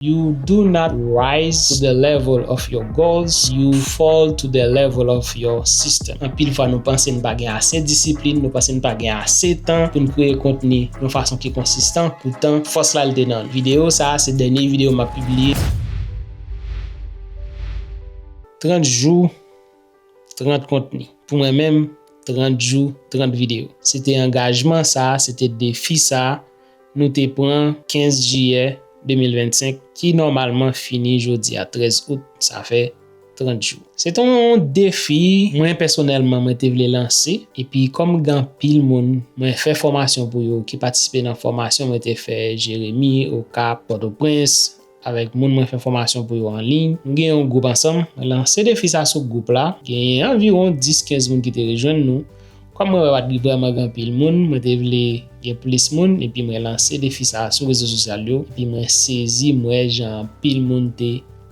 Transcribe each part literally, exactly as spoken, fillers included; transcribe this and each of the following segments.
You do not rise to the level of your goals, you fall to the level of your system. Anpil fwa nou panse n pa gen ase disiplin, nou panse n pa gen ase tan pou n kreye kontni yon fason ki konsistan, poutan fòs la l te nan nou. Videyo sa a se dènye videyo m ap pibliye. Trant jou, trant kontni. Pou mwen menm, trant jou, trant videyo. Se te angajman sa a, se te defi sa a, nou te pran kenz jiyè de mil vennsenk, ki nòmalman fini jodi a, trèz out, sa fè trant jou. Se te yon defi mwen pèsonèlman mwen te vle lanse, epi kòm gen anpil moun, mwen fè fòmasyon pou yo, ki patisipe nan fòmasyon mwen te fè Jeremi, Okap, Pòtoprens, avèk moun mwen fè fòmasyon pou yo an liy. Nou gen yon gwoup ansanm. Mwen lanse defi sa sou gwoup la. Gen anviwon dis kenz moun ki te rejwenn nou. Kòm mwen wè pa t vrèman gen anpil moun, mwen te vle gen plis moun, epi mwen lanse defi sa sou rezo sosyal yo. Epi mwen sezi, mwen wè jan anpil moun te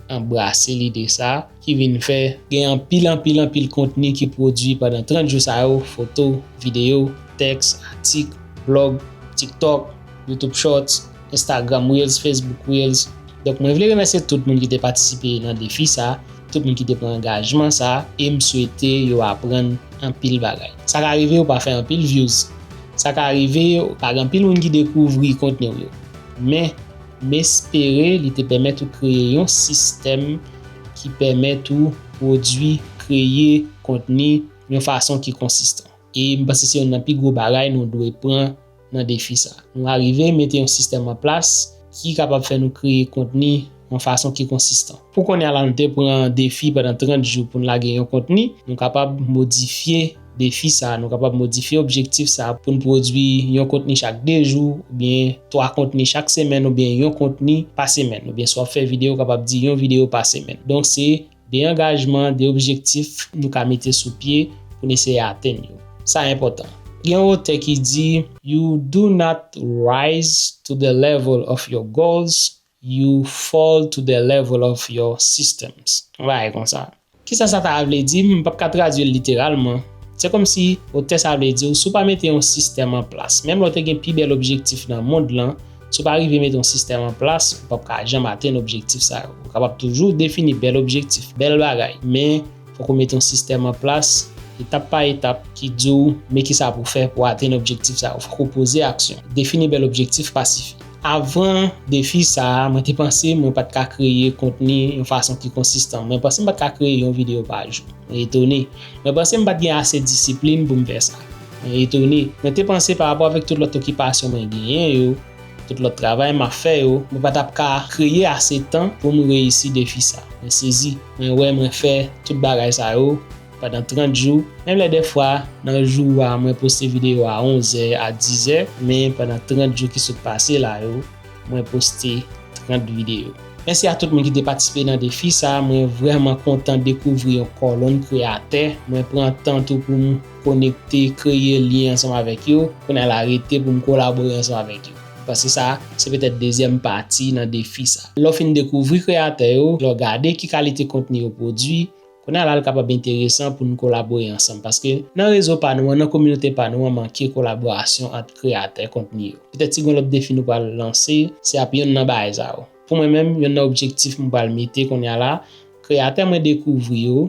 anbrase lide sa, ki vin fè gen anpil, anpil, anpil kontni ki pwodui pandan trant jou sa yo, foto, videyo, tèks, atik, blòg, TikTok, YouTube Shorts, Instagram Reels, Facebook Reels. Donk, mwen vle remèsye tout moun ki te patisipe nan defi sa, tout moun ki te pran angajman sa, e m swete yo aprann anpil bagay. Sa ka rive ou pa fè anpil views. Sa ka rive pa gen anpil moun ki dekouvri kontni w yo. Men, m espere li te pèmèt ou kreye yon sistèm ki pèmèt ou pwodui, kreye kontni yon fason ki konsistan. E m panse se youn nan pi gwo bagay nou dwe pran nan defi sa. Nou arive mete yon sistèm an plas ki kapab fè nou kreye kontni yon fason ki konsistan. Pou kounye a la, nou te pran defi pandan trant jou pou n lage yon kontni. Nou kapab modifye defi sa, nou kapab modifye objektif sa pou n pwodui yon kontni chak de jou, oubyen twa kontni chak semèn, oubyen yon kontni pa semèn, oubyen si w ap fè videyo, w kapab di yon videyo pa semèn. Donk, se de angajman, de objektif nou ka mete sou pye pou n eseye atenn yo. Sa enpòtan. Gen yon otè ki di, "You do not rise to the level of your goals, you fall to the level of your systems." Yon bagay konsa. Kisa sa ta vle di? M p ap ka tradui l literalman. Se kòmsi otè sa vle di w, si w pa mete yon sistèm an plas, menm lè w te gen pi bèl objektif nan mond lan, si w pa rive mete yon sistèm an plas, ou p ap ka janm atenn objektif sa yo. Ou kapab toujou defini bèl objektif, bèl bagay, men fòk ou mete yon sistèm an plas, etap pa etap, ki di w men kisa pou w fè pou w atenn objektif sa yo. Fòk ou poze aksyon. Defini bèl objektif pa sifi. Avan defi sa a, mwen te panse mwen pa t ka kreye kontni yon fason ki konsistan. Mwen panse m pa t ka kreye yon videyo pa jou. Mwen etone. Mwen panse m pa t gen ase disiplin pou m fè sa. Mwen etone. Mwen te panse pa rapò avèk tout lòt okipasyon mwen genyen yo, tout lòt travay m ap fè yo, mwen pa t ap ka kreye ase tan pou m reyisi defi sa. Mwen sezi. Mwen wè mwen fè tout bagay sa yo pandan trant jou. Menm lè dèfwa, nan jou a, mwen poste videyo a onzè, a dizè, men pandan trant jou ki sot pase la yo, mwen poste trant videyo. Mèsi a tout moun ki te patisipe nan defi sa. Mwen vrèman kontan dekouvri yon kòlonn kreyatè. Mwen pran tan tou pou m konekte, kreye lyen ansanm avèk yo. Kounye a la rete pou m kolabore ansanm avèk yo. Paske sa, se petèt dezyèm pati nan defi sa. Lè w fin dekouvri kreyatè yo, lè w gade ki kalite kontni yo pwodui, kounye a la, l kapab enteresan pou n kolabore ansanm. Paske nan rezo pa nou an, nan kominote pa nou an, manke kolaborasyon ant kreyatè kontni yo. Petèt si gen lòt defi nou pral lanse, se ap yonn nan bagay sa yo. Pou mwen menm, yonn nan objektif m pral mete kounye a la, kreyatè mwen dekouvri yo,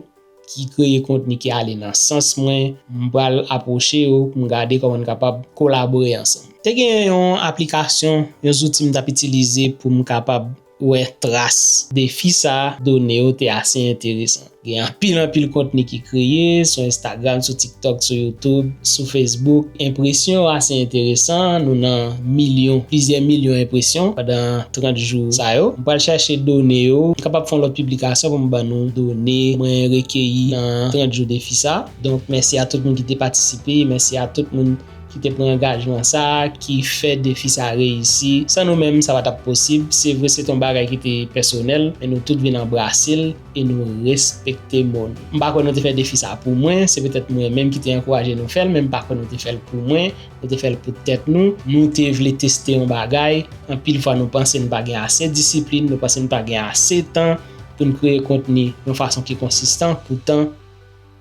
ki kreye kontni ki ale nan sans mwen, m pral apwoche yo pou m gade kòman n kapab kolabore ansanm. Te gen yon aplikasyon, yon zouti m t ap itilize pou m kapab wè tras defi sa, done yo te ase enteresan. Gen anpil, anpil kontni ki kreye sou Instagram, sou TikTok, sou YouTube, sou Facebook. Enpresyon yo ase enteresan. Nou nan milyon, plizyè milyon enpresyon pandan trant jou sa yo. M pral chèche done yo. M kapab fè yon lòt piblikasyon pou m ban nou done mwen rekeyi nan trant jou defi sa. Donk, mèsi a tout moun ki te patisipe. Mèsi a tout moun ki te pran angajman sa, ki fè defi sa reyisi. San nou menm, sa pa t ap posib. Se vre, se t yon bagay ki te pèsonèl, men nou tout vin anbrase l e nou respekte mo nou. M pa kwè nou te fè defi sa pou mwen, se petèt mwen menm ki te ankouraje nou fè l, men m pa kwè nou te fè l pou mwen, nou te fè l pou tèt nou. Nou te vle teste yon bagay. Anpil fwa, nou panse n pa gen ase disiplin, nou panse n pa gen ase tan pou n kreye kontni yon fason ki konsistan. Poutan,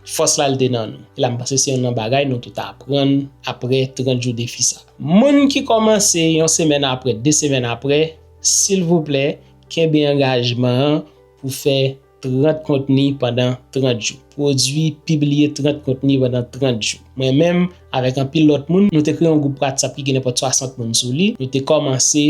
fòs la, l te nan nou. E la, m panse se youn nan bagay nou tout aprann apre trant jou defi sa. Moun ki kòmanse yon semèn apre, de semèn apre, silvouplè, kenbe angajman an pou fè trant kontni pandan trant jou. Pwodui, pibliye trant kontni pandan trant jou. Mwen menm, avèk anpil lòt moun, nou te kreye yon gwoup WhatsApp ki gen nenpòt swasant moun sou li. Nou te kòmanse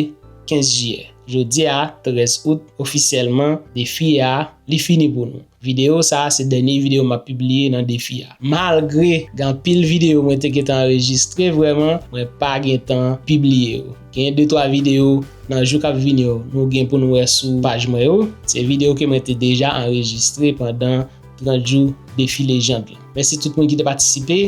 kenz jiyè. Jodi a, trèz out, ofisyèlman, defi a, li fini pou nou. Videyo sa a se dènye videyo m ap pibliye nan defi a. Malgre gen anpil videyo mwen te gentan anrejistre, vrèman, mwen pa gentan pibliye yo. Gen de twa videyo nan jou k ap vini yo, nou gen pou nou wè sou paj mwen yo. Se videyo ke mwen te deja anrejistre pandan trant jou defi lejand lan. Mèsi tout moun ki te patisipe.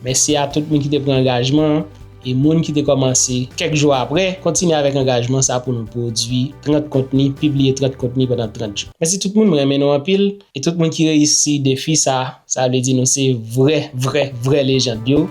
Mèsi a tout moun ki te pran angajman an. E moun ki te kòmanse kèk jou apre, kontinye avèk angajman sa pou nou pwodui trant kontni, pibliye trant kontni pandan trant jou. Mèsi tout moun, mwen renmen nou anpil. E tout moun ki reyisi defi sa, sa vle di nou se vrè, vrè, vrè lejand yo.